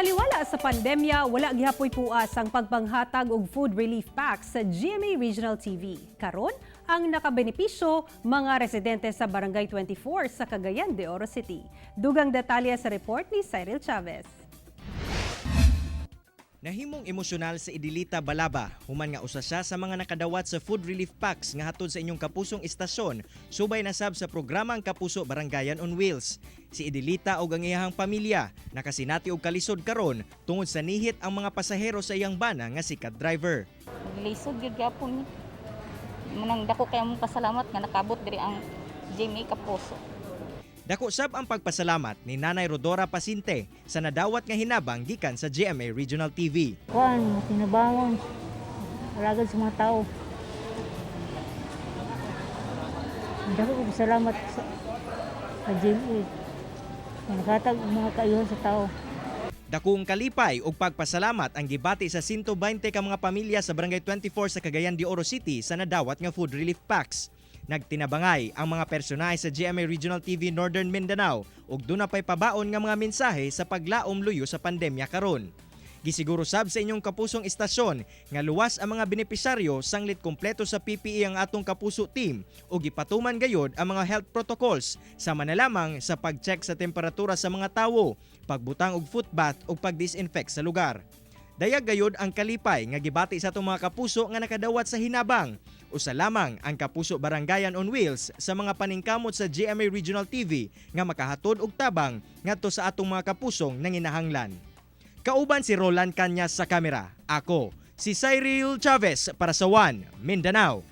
Taliwala sa pandemya, wala gihapoy puas ang pagpanghatag og food relief packs sa GMA Regional TV. Karon, ang nakabenepisyo, mga residente sa Barangay 24 sa Cagayan de Oro City. Dugang detalye sa report ni Cyril Chavez. Nahimong emosyonal sa Idilita Balaba human nga usa siya sa mga nakadawat sa food relief packs nga hatod sa inyong kapusong istasyon subay na sab sa programang Kapuso Barangayan on Wheels. Si Idilita og ang iyahang pamilya nakasinati og kalisod karon tungod sa nihit ang mga pasahero sa iyang bana nga sikat driver. Lisod gyud gyapon ni. Munang dako kay mong pasalamat nga nakabot diri ang GMA Kapuso. Dako sab ang pagpasalamat ni Nanay Rodora Pasinte sa nadawat nga hinabang gikan sa GMA Regional TV. Kuan, tinabangon. Alagad sa mga tao. Dako ko salamat sa GMA. Nga naghatag og mga kaayuhan sa tao. Dakong kalipay ug pagpasalamat ang gibati sa 120 ka mga pamilya sa Barangay 24 sa Cagayan de Oro City sa nadawat nga food relief packs. Nagtinabangay ang mga personahe sa GMA Regional TV Northern Mindanao ug duna pay pabaon nga mga mensahe sa paglaom luyo sa pandemya karon. Gisiguro sab sa inyong kapusong istasyon nga luwas ang mga benepisaryo sanglit kompleto sa PPE ang atong kapuso team ug gipatuman gayod ang mga health protocols sama na lamang sa pag-check sa temperatura sa mga tawo, pagbutang og foot bath ug pag-disinfect sa lugar. Dayag gayod ang kalipay nga gibati sa atong mga kapuso nga nakadawat sa hinabang. Usa lamang ang Kapuso Barangayan on Wheels sa mga paningkamot sa GMA Regional TV nga makahatod og tabang ngadto sa atong mga kapusong nanginahanglan. Kauban si Roland Cañas sa kamera. Ako, si Cyril Chavez para sa One Mindanao.